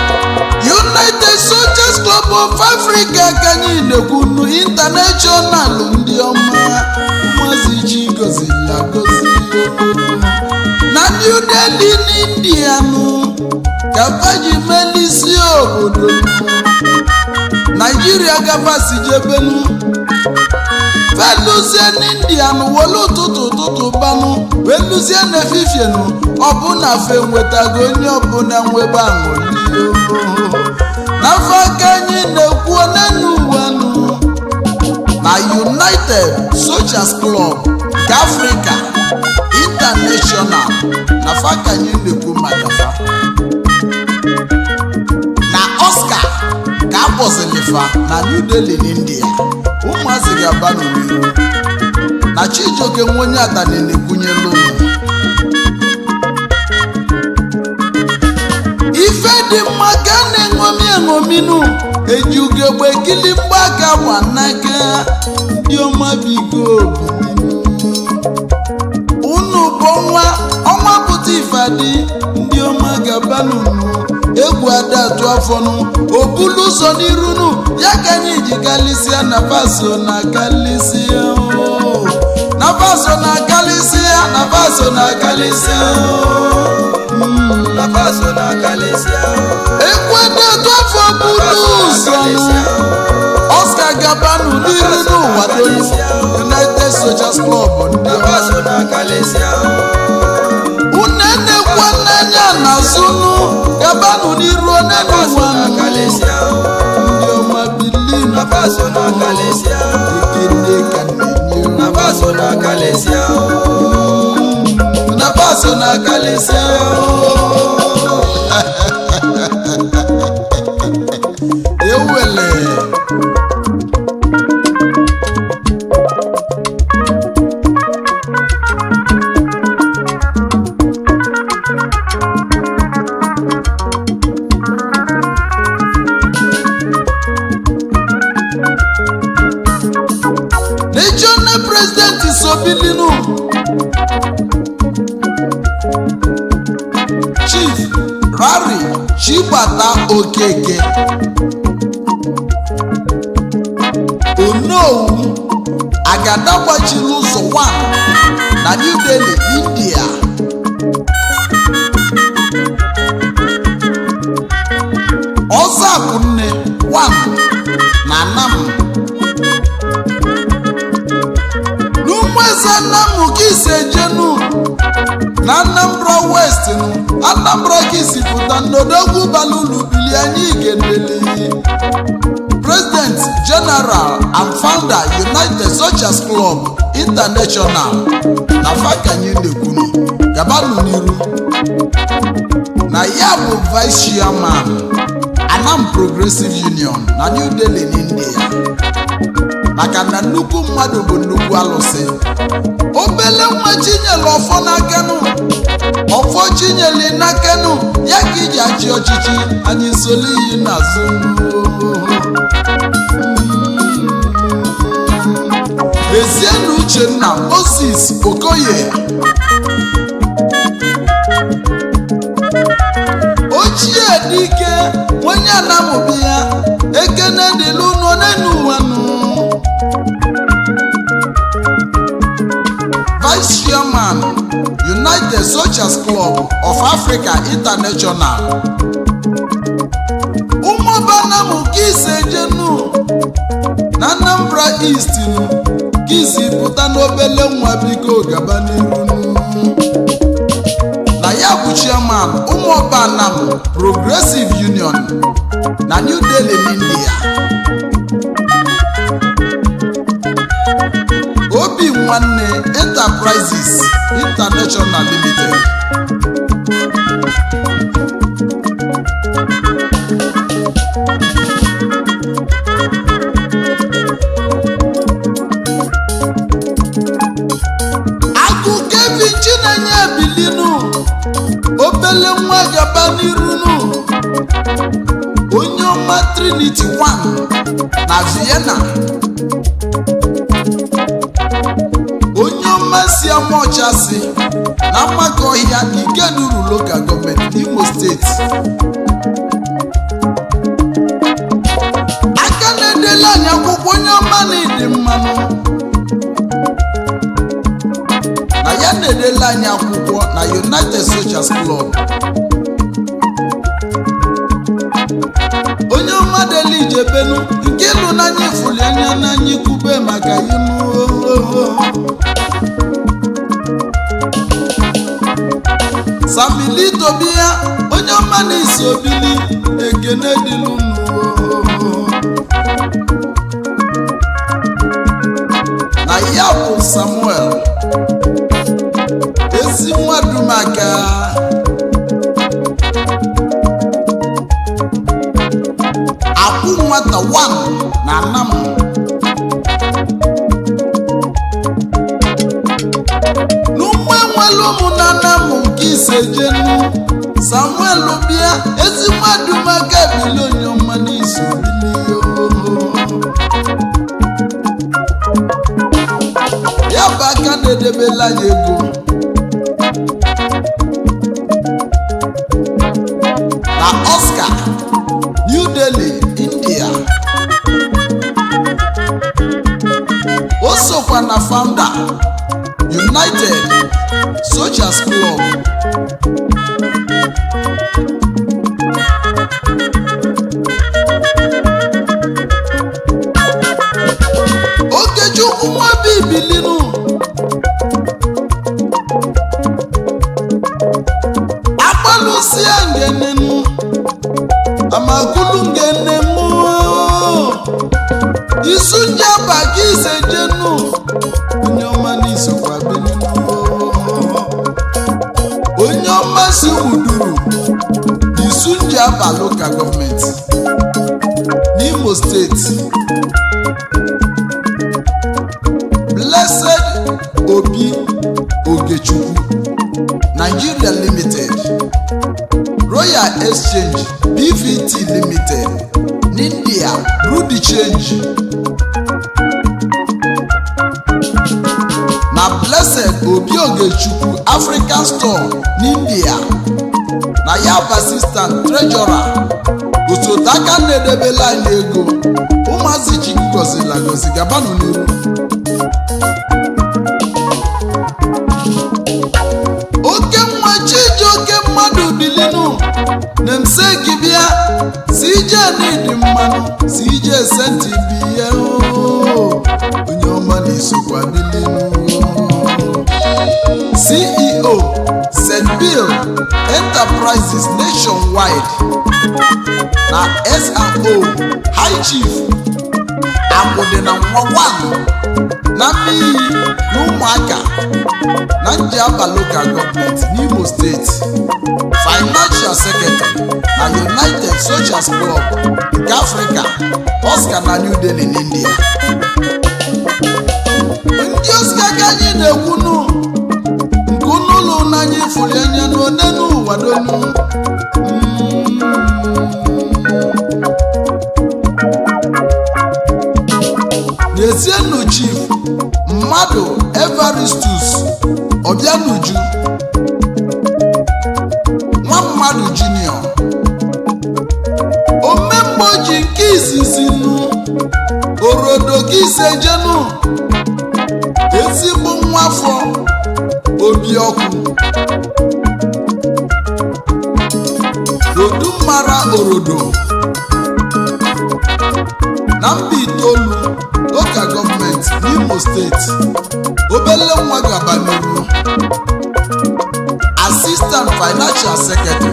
United Soldiers Club of Africa ka anyị na-ekwunu, international, ndị ọma, ụmụazị chi goziri agozi. Na New Delhi n'India nụ ka faji melisi obodo Naijiria gafasi jebenu. Feluzie n'India nụ, welu ụtụtụ ụtụtụ banụ, wee luzie n'efifienu, ọbụna fe nwetago onye ọbụla nwebe aṅụli. N'afọ aka anyị na-ekwu n'enu ụwa nụ na United Soldiers Club nke Africa International, na fa ka anyị na-ekwu maka fa. Na Oscar ka akpọzilifa na New Delhi n'India. Ụmụazị ga-aba n'iru na Chijioke nwe onye atani na-ekwunyelu ụmụ ife dị mma ka a na-eṅomi eṅominu, eji ugegbe ekili mgbaka gba n'aka. Ndị ọma, biko bilinu. Unu bụ ọnwa, ọnwa pụta ifeadị. Ndị ọma, gabanunu. Egwu ada atụ afọnụ obulu ụzọ n'irunu ya ka anyị ji kalịsịa na faso na kalịsịa o. Na faso na kalịsịa, na faso na kalịsịa o. Na faso na kalịsịa o. Ekwu ada atụ afọ bulu ụzọ nụ. Oscar, gabanu n'iru n'ụwa donu. United Soldiers Club, ndị Na ọma. faso na kalịsịa o. Unenekwa n'anya na zunu, gabanu n'iru onenu Faso na nwanụ. kalịsịa o. Ndị ọma, bilinu. Na faso na kalịsịa o. Ekene ka na-enye. Na faso na kalịsịa o. Na faso na kalịsịa. Ewele. National President Sobilinu, Chief Rari Chigbata Okeke, Onowu Agada gbachiri ụzọ 1 na New Delhi, India. Ọzọ Akwụnne 1 na Anam, n'Ụmụeze Nnamụ ka isi ejenu, na Anambra West nụ, Anambra ka isi pụta. N'odogwu balulu, bili, anyị geneli. President General and founder, United Soldiers Club International, na fakanyi na-ekwunu, gabanụ n'iru. Na ya bụ vice chairman, Anam Progressive Union na New Delhi n'India. Maka na nnukwu mmadụ bụ nnukwu alụsị. Obele nwa chinyere ọfọ n'akanụ, ọfọ chinyere n'akanụ ya ka iji achị ọchịchị. Anyị solo iyi n'azụ. Ezienụ Uchenna Moses Okoye, ochie dike. Onye anamụbi ya, ekene dịlụ unu n'enu ụwa nụ. Vice Chairman, United Socials Club of Africa International, ụmụbanamụ ka ise jenu na Anambra East nụ ka isi pụta n'obele nwa. Biko gaba n'iru nụ. Na ya bụ chairman ụmụọbanam Progressive Union na New Delhi, n'India. Obi Nwanne Enterprises International Limited. Akụ Kevin Chinenye bilinu, obele nwa, gaba n'irunu. Onye ọma, Trinity One na Vienna. Onye ọma si Amaọchasị na mmakọ ọhịa, Ikeduru Local Government, n'Imo Steeti. Aka na-edela anyị akwụkwọ, onye ọma na ịdị mmanụ na ya na-edela anyị akwụkwọ na United Socials Club. Onye ọma dela ijebenu nke ịlụnanya ifuli anya n'anya ikwube maka inu. Samili Tobia, onye ọma na-esi obili, ekene dịlụ unu. Na ya bụ Samuel ezi nwadumaka akwụ nwata 1 na anam n'ụmụ enwere ụmụ na anam nke ise jenu. Samuel bịa, ezi nwadumaka bili, onye ọma n'izu bili. Ya bụ aka na-edebela anyị ego na Oscar, New Delhi, India. O sokwa na founder United Socials Club. Okechukwu nwabi bilinu, akpalụsia ngenenu amakulu ngene mụ isunjaba ka ise jenu. Onye ọma n'isokwa bilinu, onye ọma si wuduru Isunjaba Local Government n'Imo Steeti. Blessed Obi Ogechukwu Nigeria Limited, Royal Exchange PVT Limited n'India, Rudi Change na Blessed Obi Ogechukwu African Store n'India. Na ya bụ assistant treasurer, osote aka na-edebela anyị ego. Ụmụazị Chukwu gọziri agọzi, gabanụ n'iru. Oke nwa Chijioke mmadụ bilinu nemseki bịa si ije n'ịdị mmanụ si ije senti biya oo. Onye ọma na-esokwa bilinu. CEO, St. Bill Enterprises Nationwide na SRO. High Chief Akwụdị na nwa 1 na mmiri na ụmụaka na Njaba Local Government n'Imo Steeti. Financial Secretary na United Socials Club nke Africa, Oscar na New Delhi n'India. Ndị Oscar ka anyị na-ekwunu nke unu ụlọ n'anya ifuli anya n'onenu ụwa donu. N'ezienụ Chief mmadụ Evaristus Obianuju nwa mmadụ Junior. Orodo gị ise jenu, ezigbo nwa afọ Obiọkụ Rodumara Orodo na mba itoolu local government n'Imo Steeti. Obele nwa gaba n'iru. Assistant Financial Secretary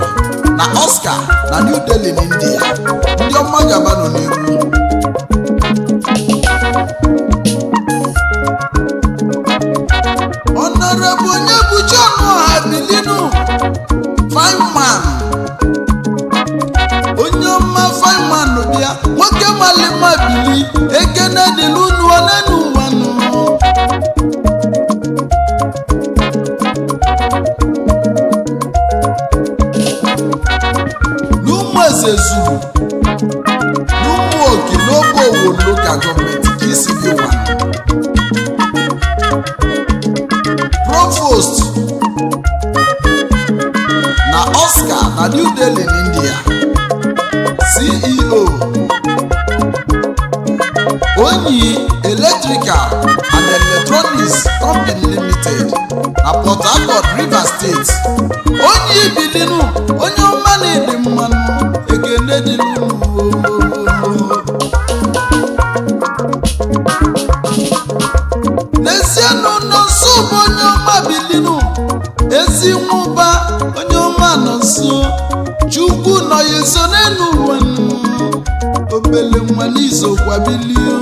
na Oscar na New Delhi na India. Ndị ọma, gaba nọ n'iru. Honorable Onyebuchi Ọnụọha bilinu, fine man, onye ọma, fine man bịa, nwoke malima bili, ekene dịlụ unu onenu nwanụ. N'ụmụ eze zuru n'ụmụ oke n'obe Owo Local Government ka isi bi ụwa. Provost na Oscar na New Delhi in India, CEO Onyi Electrical and Electronics Company Limited na Port Harcourt, Rivers State. Onye ibilinu, onye ọma na-ede mmanụ, ekene dịlunu. N'ezienụ, nọ nso bụ onye ọma bilinu, ezi nwụba, onye ọma nọ nso, Chukwu nọ ya nso n'elu ụwa nụ. Obele nwa n'izokwa bilie.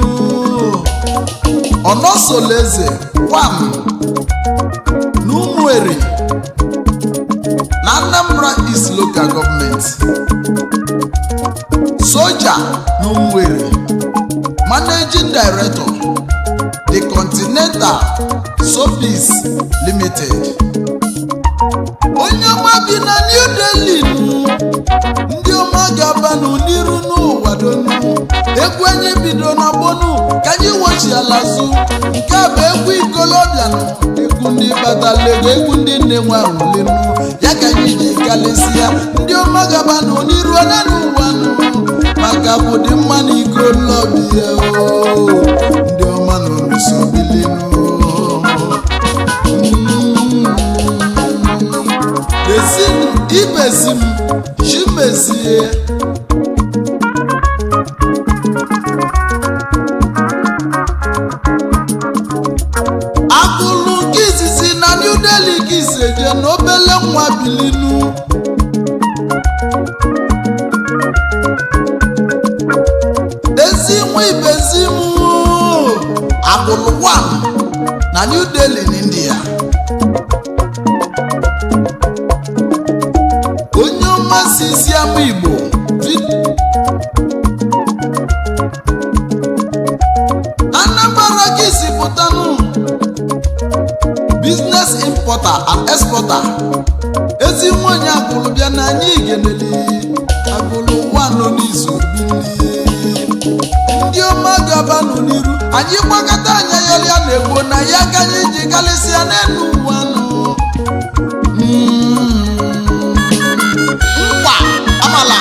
Ọnọsoleze kwam n'Ụmụeri na Anambra East Local Government, soja n'Ụmụeri, Managing Director, The Continental Sophis Limited. Onye ọma bi na New Delhi nụ. Ndị ọma ga-abanụ n'iru n'ụwa donu. Egwu anyị bido na gbonu ka anyị wochiala azụ. Nke a bụ egwu ikolobịa nụ, egwu ndị batala ego, egwu ndị nne nwe ahụlenu ya ka anyị ji kalịsịa. Ndị ọma ga-abanụ n'iru onye n'ụwa nụ maka bụdị mma na ikolobịa o. Ndị ọma nọ n'uso bilinu. Lezinu ibezi m Chimezie Akụlụ nke izizi na New Delhi ka iseje na obele nwa bilinu. Ezi nwa ibezi m Akụlụ 1 na New Delhi in India. Onye ọma si isi ama Igbo Anambra ka isi pụtanụ, business importer and exporter. Ezi nwanyị Akwụlụ bịa na anyị igeneli Akwụlụ wanụ n'izu bili. Ndị ọma, gabanụ n'iru. Anyị gbakọta anya yọrịa na egbo na ya ka anyị ji kalịsịa n'elu ụwa nụ. Nkwa amala.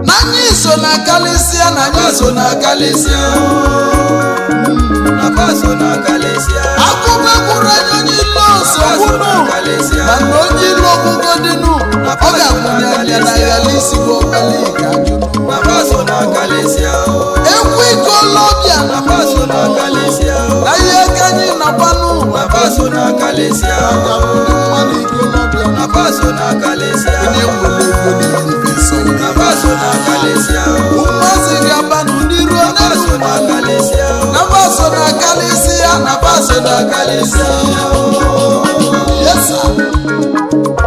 Na anyị so na kalịsịa, na anyị so na kalịsịa. Na faso na kalịsịa. Akụbekwuru anyị onye ilo osogbunu, mana onye ilo ogbuggodinu ọ ga-akwụnye anya na ya n'isi bụ ọkalika ajụnụ. Na faso na kalịsịa. Egwu ikolobịa. Na faso na kalịsịa. Na ihe ka anyị na-agbanụ. Na faso na kalịsịa. Mmanụ ikolobịa. Na faso na kalịsịa. Onye nwere ego na-efe nsọ. Na faso na kalịsịa. Ụmụazị ga-abanụ n'iru. Na faso na kalịsịa. Na faso na kalịsịa, na faso na kalịsịa. Yes sir.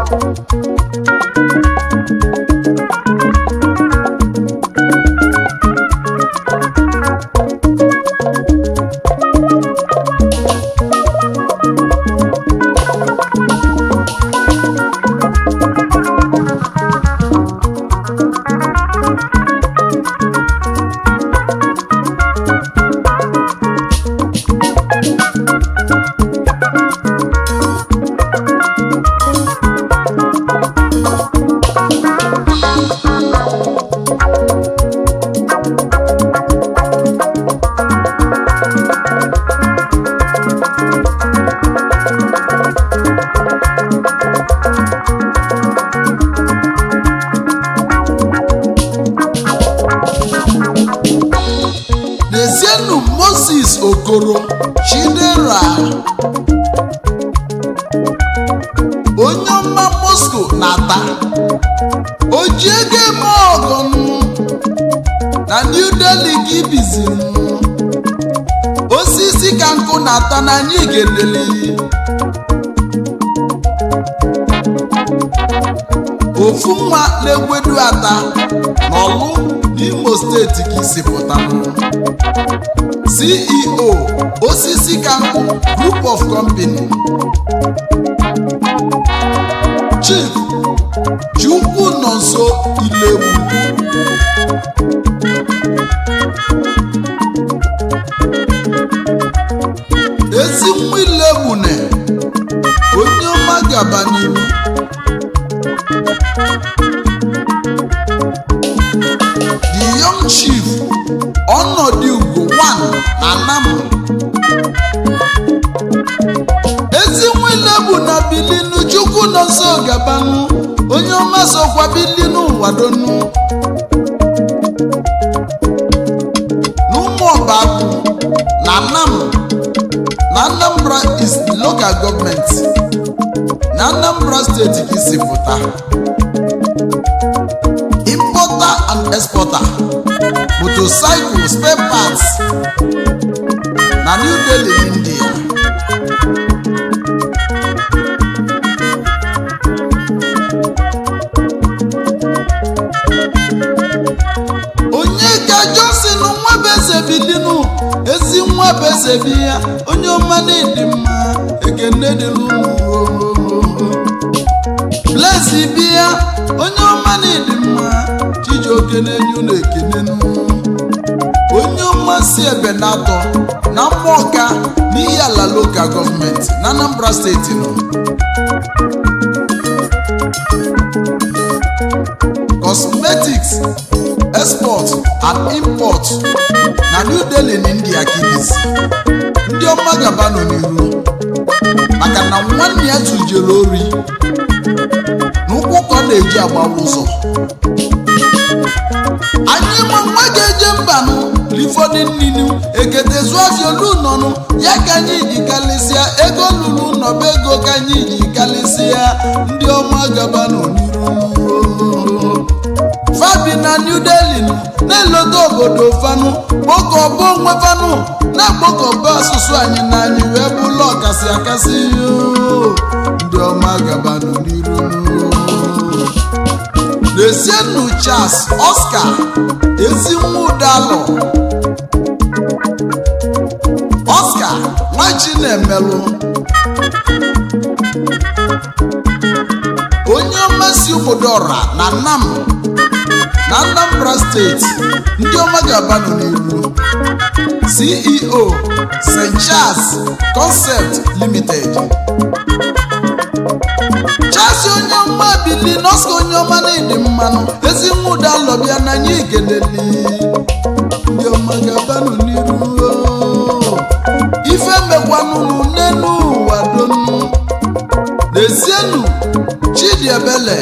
Moscow na Ata, oji ego eme ọgọnụ na New Delhi ka ibizinu. Osisi ka nkụ na-ata na anyị ga-elele. Ofu nwa na-egwedu Ata n'Ọlụ n'Imo Steeti ka isi pụta. CEO, Osisi ka nkụ Group of Company. Chief Chukwu nọ nso Ilegbu. Ezi nwa Ilegbune, onye ọma, gaba n'ihu. The Young Chief Ọnọdụ Ugo 1 na Nam. Ezi nwa Ilegbu na bilinu. Chukwu nọ nso, gabanụ. Onye ọma, sokwa bilinu wadonu n'ụmụ ọba na Nam na Anambra East Local Government na Anambra Steeti ka isi pụta. Importer and exporter motorcycle spare parts na New Delhi, India. Onye ka Johnson Nwabeze bilinu. Ezi Nwabeze bi ya, onye ọma na-edi mma. Ekene dịrị unu. Blaze bi ya, onye ọma na-edi mma. Chijioke na-enye unu ekenenu. Onye ọma si ebe na-atọ na Mmụọka n'ihi ala Local Government na Anambra Steeti nọ. Cosmetics export and import na New Delhi na India kibis. Ndị ọma, gabanụ n'iru, maka na nwanne ya tụjere ori n'ụkwụ ka ọ na-eji agbawa ụzọ. Anyị nwe nwa ga-eje mbanụ lifọdụ nninu eketezu afịa olu nọnụ ya ka anyị ji kalịsịa ego lulu nọba ego ka anyị ji kalịsịa. Ndị ọma, gabanụ n'iru. Fabi na New Delhi nụ na-elote obodo fanụ, kpokọba onwe fanụ, na-ekpokọba asụsụ anyị na anyị wee bụlụ ọkasị akasị. Ndị ọma, gabanụ n'iru. Lezienụ Charles Oscar Ezinwudalụ Oscar Nwachinemelụ, onye ọmasị Ụmụdọra na Nam na Anambra Steeti. Ndị ọma, ga-abanụ n'iru. CEO, St. Charles Concept Limited. Charles onye ọma bili n'Oscar, onye ọma na-edi mmanụ. Ezi nwụda lọbịa na anyị igeleli. Ndị ọma, ga-abanụ n'iru. Ife mekwanụnụ n'elu ụwa donu. Lezienụ Chidiebele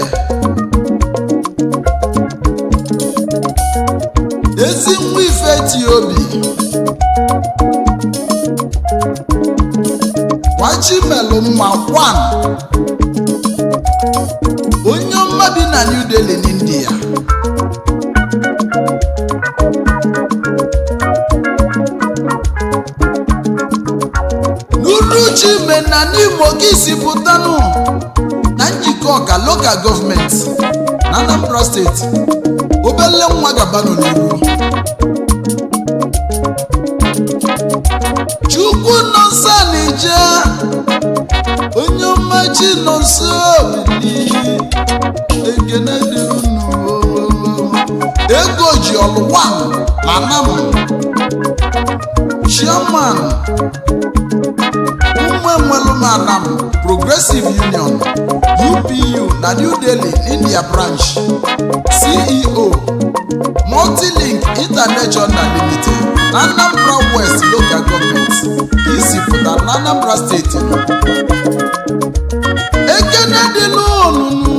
ezi nwa ife ti obi Nwachimelụ mma kwan, onye ọma bi na New Delhi n'India. N'Uruchi na n'Imo ka isi pụtanụ na Njikọ Ọka Local Government na Anambra Steeti. Obele nwa, gabanụ n'iru. Chukwu nọ nsọ na-eje, onye ọma chi nọ nso bili. Ekene dịrị unu. Ego ji ọlụwa na Nam, chairman Ụmụenwelumanam Progressive Union, UPU, na New Delhi India branch. CEO, Multilink International Limited na Anambra West Local Government ka isi pụta na Anambra Steeti. Ekene dịlụ onunu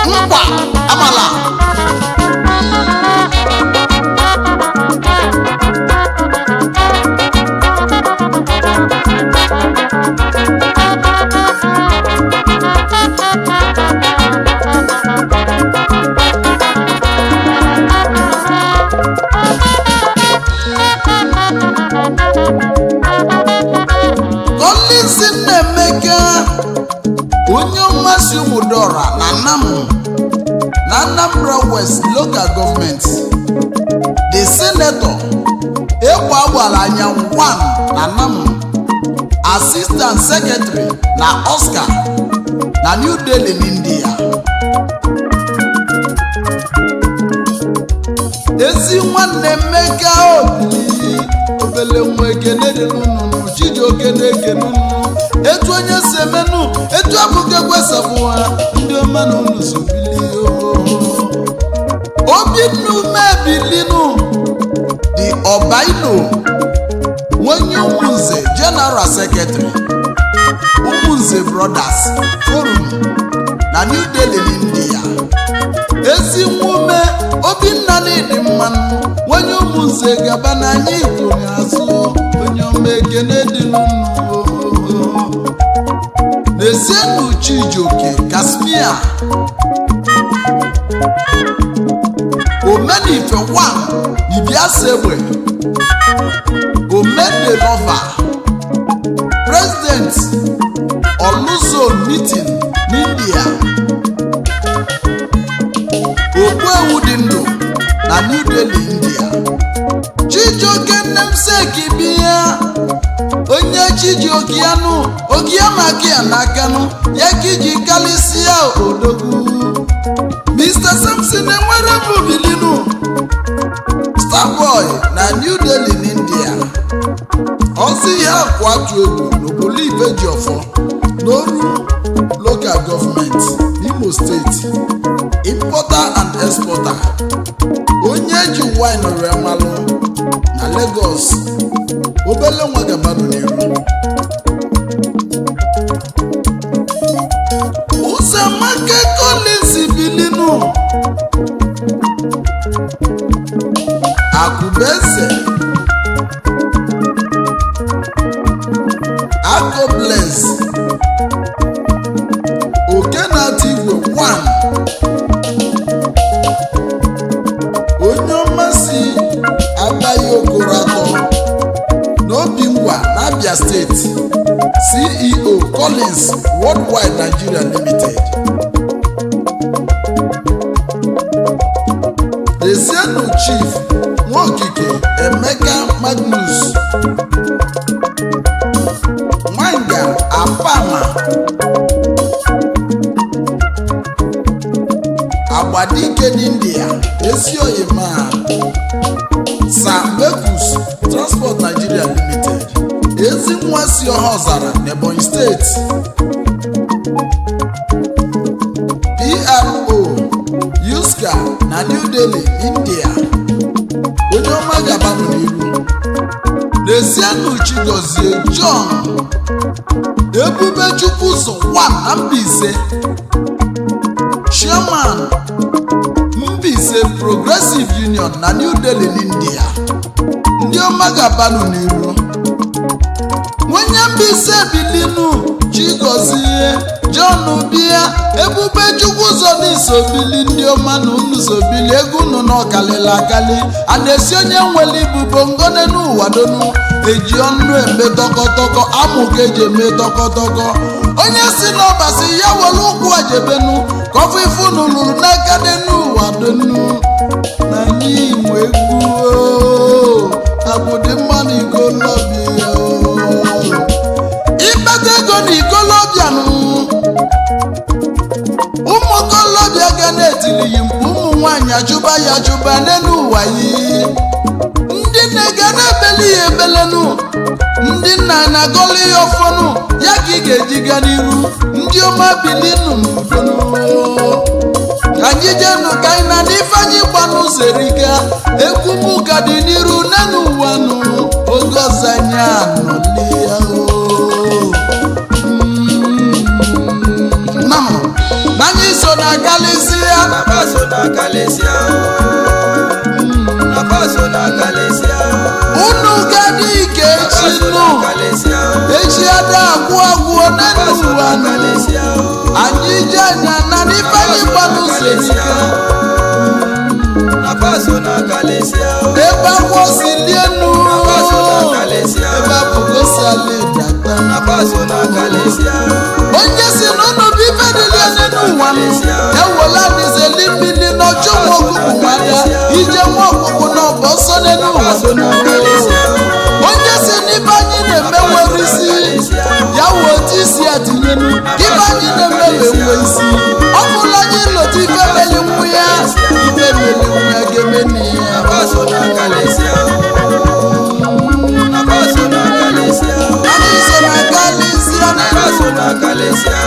nkwa amala. Emeka, onye mmasị Ụmụdọra na Nam na Anambra West Local Government, the senator egbe agbara anyanwụ 1 na Nam, assistant secretary na Oscar na New Delhi n'India. Ezi nwanne Emeka obili, obele nwa, ekene dịrị unu. Chijioke na-ekene unu. Etu onye si emenụ, etu abụghị ekwesapụ ha. Ndị ọma na unu so bili. Obinna Ume bilinu, the Ọbaino nwenye Ụmụnze, general secretary Ụmụnze Brothers Forum na New Delhi n'India. Ezi nwa Obinna n'ịdị mmanụ, nwenye Ụmụnze, gaba n'anya igbo n'azụ. Onye ọma, ekene dị n'ụnụ. N'ezienụ Chijioke Kasmia Omenife 1 Ibiasegbe Omende Lover, president Oluzo meeting n'India, Ogbuewu dị ndụ na New Delhi, India. Chijioke nnemseki biya, onye Chijioke ya nụ ogiya maka ya n'akanụ ya ka iji kalịsịa odogwu. Mr Samson enwere m bilinu, Starboy na New Delhi n'India. Ọsị ihe akwatu egwu n'obodo Ibejiọfọ n'Oru Local Government, Imo Steeti, importer and exporter, onye ji wine wee malụ na Lagos. Obele nwa, gabanụ n'iru. Ụzọamaka Collins bilinu, Akụbeze Acobles Okenati Igwe 1, onye ọmasị abaghị okoro atọ n'Obingwa n'Abia Steeti, CEO Collins Worldwide Nigeria Limited. Ezienu Chief Nwokike Emeka Magnus Nwanga Apama Agbadike n'India, Ezioyima Sir Mekus Transport Nigeria Limited, ezi nwa si ọha ọzara n'Ebonyi Steeti, PRO Yuska na New Delhi, India. Onye ọma, gabanụ n'iru. N'ezienụ Chigozie John Ebubechukwu ụzọ 1 na Mbaise, chairman Mbaise Progressive Union na New Delhi n'India. Ndị ọma, ga-abanụ n'iru. Onye Mbaise bilinu, Chigozie John bịa Ebubechukwu ụzọ n'isobili. Ndị ọma na unu sobili, ego unu na ọkalịla akali a na-esi. Onye nwere ibu bongo n'ụwa donu eji ọnụ eme tọkọtọkọ, amụ ka eji eme tọkọtọkọ. Onye si n'ọbasi ya were ụkwụ ajebenu ka ọfụ ife unu lụrụ n'aka dị n'ụwa donu na anyị nwe egwu abụdị mmanụ ikolobịa. Ikpata ego na ikolobịa nụ, ụmụ okolobịa ga na-etili ya mkpu, ụmụ nwaanyị achụba ya achụba n'elu ụwa yi. Ndị nne ga na-ebeli ya ebelenu, ndị nna na-agọli ya ọfọnụ ya ka ị ga-eji ga n'iru. Ndị ọma, bilinu n'udonu. Anyị jenu ka anyị na n'ife anyị gbanụ zerika. Egwu mụ ka dị n'iru n'elu ụwa nụ. Oge ọzọ anyị anọli ya o. Nam na anyị so na kalịsịa. Na faso na kalịsịa o. Na faso na kalịsịa o. Unu gadị ike echi Faso nụ na kalịsịa o. Echi ada agwụ agwụ n'elu Faso ụwa na nụ. kalịsịa o. Anyị je na na n'ife anyị gbanụ zerika. Na faso na kalịsịa o. Ebe agwọ si lie nụ, Na faso na kalịsịa o. ebe apụgo si ala ịda. pụta. Na faso na kalịsịa. Onye si n'ụlọ bụ ife dịrị n'ụwa nụ, ya wela nizeli mmiri n'ọchụ nwa ọkụkụ nwada ije nwa ọkụkụ na ọbọ ọsọ n'elu ụwa. Faso na kalịsịa. Onye si n'ibe anyị na-eme nwere isi, ya wee otu isi ya tinyenu ibe anyị na-eme wee nwee isi. Ọ bụla anyị lota ife meli nwa ya, ife meli nwa ya ga-eme n'ihe. Na faso na kalịsịa. Na faso na kalịsịa. Anyị so na kalịsịa Na n'elu. faso na kalịsịa.